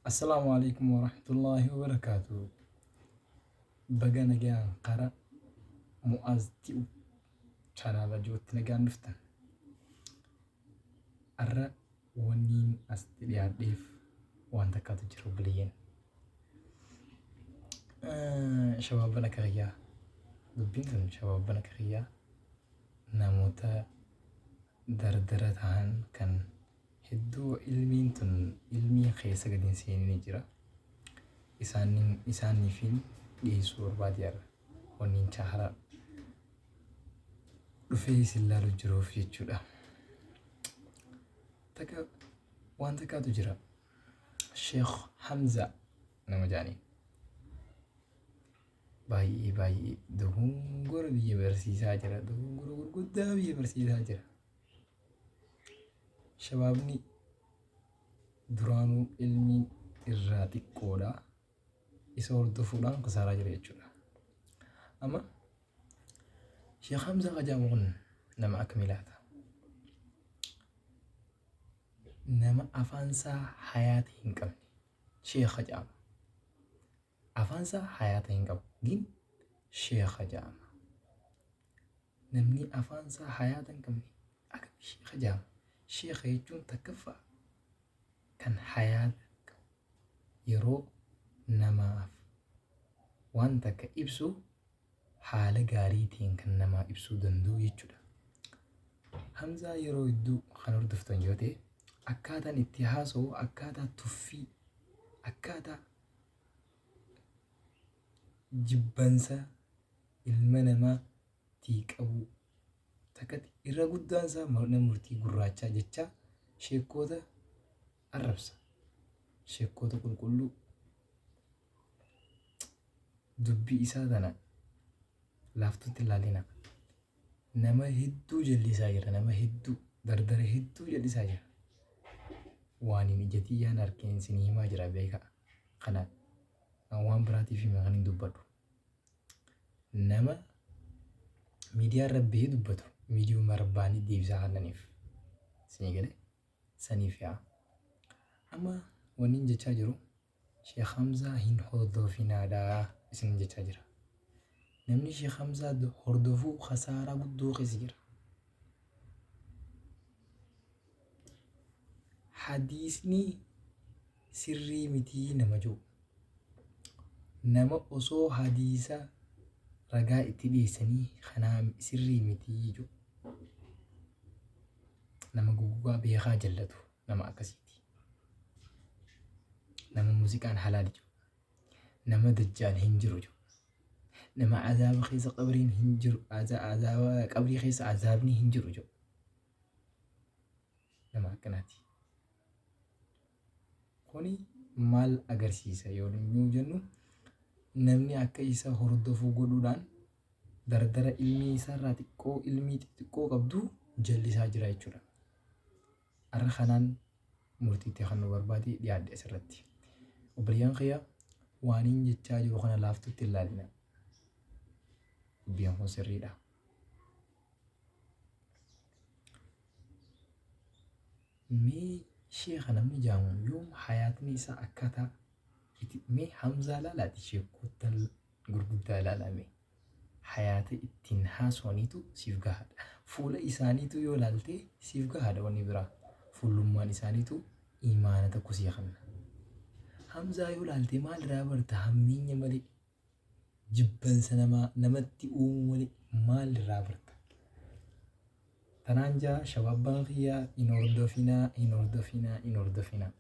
Assalaamu alaikum warahmatullaahi wabarakaatu. Baga nagaan kara Mu'aaz Ti'u chaanaala jirutti nagaan dhuftan. Arra wanniin asitti dhiyaadheef waan takkaatu jira obboleeyyan. Shabaabban akka kiyyaa dubbiin tun shabaabban akka kiyyaa namoota dardara tahan kan hedduu ilmiin tun ilmii keessa gadi hin seenini jira. Isaanin isaaniifin dhiyeessuu barbaade har'a. Wanniin chaahara dhufee isin laalu jiruuf jechuudha. Takka waan takkaatu jira. Sheekh Hamza nama jaanii. Baay'ee baay'ee dogongora biyya barsiisaa jira. Dogongora gurguddaa biyya barsiisaa jira. Shabaabni duraanuu ilmiin irraa xiqqoodha. Isa hordofuudhaan kasaaraa jira jechuudha. Amma Sheekh Hamzaa Qajaamu kun nama akkamii laata? Nama afaansaa hayaata hin qabne Sheekha jedhama. Afaansaa hayaata hin qabu. Gin sheekha jedhama. Namni afaansaa hayaata hin qabne akkamitti sheekha jedhama? Sheekha jechuun takkaffaa kan hayaata qabu. Yeroo namaaf waan takka ibsu haala gaariitiin kan namaa ibsuu danda'u jechuudha. Hamzaa yeroo hedduu kan hordoftan yoo ta'e akkaataan itti haasa'u akkaataa tuffii akkaataa jibbansa ilma namaa tii qabuu takkatti irra guddaan isaa mana murtii gurraachaa jechaa sheekkoota arrabsa. Sheekkoota qulqulluu dubbii isaa tana laaftutti hin laalina. Nama hedduu jallisaa jira. Nama hedduu dardara hedduu jallisaa jira. Waan hin ija tiyyaan arkeen isinii himaa jira beekaa. Kana waan biraatiif hima kan hin dubbadhu. Nama miidiyaa irra bahee dubbatu miidiyuma rabbaanii deebisaa kennaniif. Isinii galee saniif yaa. Amma wanni hin jechaa jiru Sheekh Hamzaa hin hordofinaadha isinin jechaa jira. Namni Sheekh Hamzaa hordofuu khasaaraa guddoo keessa jira. Hadiisni sirrii mitii nama jiru. Nama osoo hadiisa ragaa itti dhiyeessanii kanaa sirrii mitii jiru. Nama guggugaa beekaa jallatu nama akkasiiti. Nama muuziqaan halaali jiru. Nama dajjaal hin jiru jiru. Nama azaaba keessa qabriin hin jiru. Azaaba qabrii keessa azaabni hin jiru jiru. Nama akkanaati. Kuni maal agarsiisa yoo nu jennu namni akka isa hordofuu godhuudhaan dardara ilmii isaarraa xiqqoo ilmii xixiqqoo qabdu jallisaa jira jechuudha. Arra kanaan murtiitti kan nu barbaade dhiyaadhe asirratti. Obboleeyyan kiyya waaniin jechaa jiru kana laaftutti hin laalina. Dubbiin kun sirriidha. Mee sheekha namni jaamu yoom hayaatni isaa akkaataa itti mee Hamzaa laalaati sheekkoottan gurguddaa ilaalaa mee hayaata ittiin haasawaniitu siif gahaadha. Fuula isaaniitu yoo ilaalte siif gahaadha wanni biraa. Fuullummaan isaaniitu imaana tokko sii kenna. Hamzaa yoo ilaalte maal irraa barta hammeenya malee jibbansa namaa namatti uumuu malee maal irraa barta? Tanaan jaa shabaabban kiyyaa hin hordofinaa hin hordofinaa hin hordofinaa.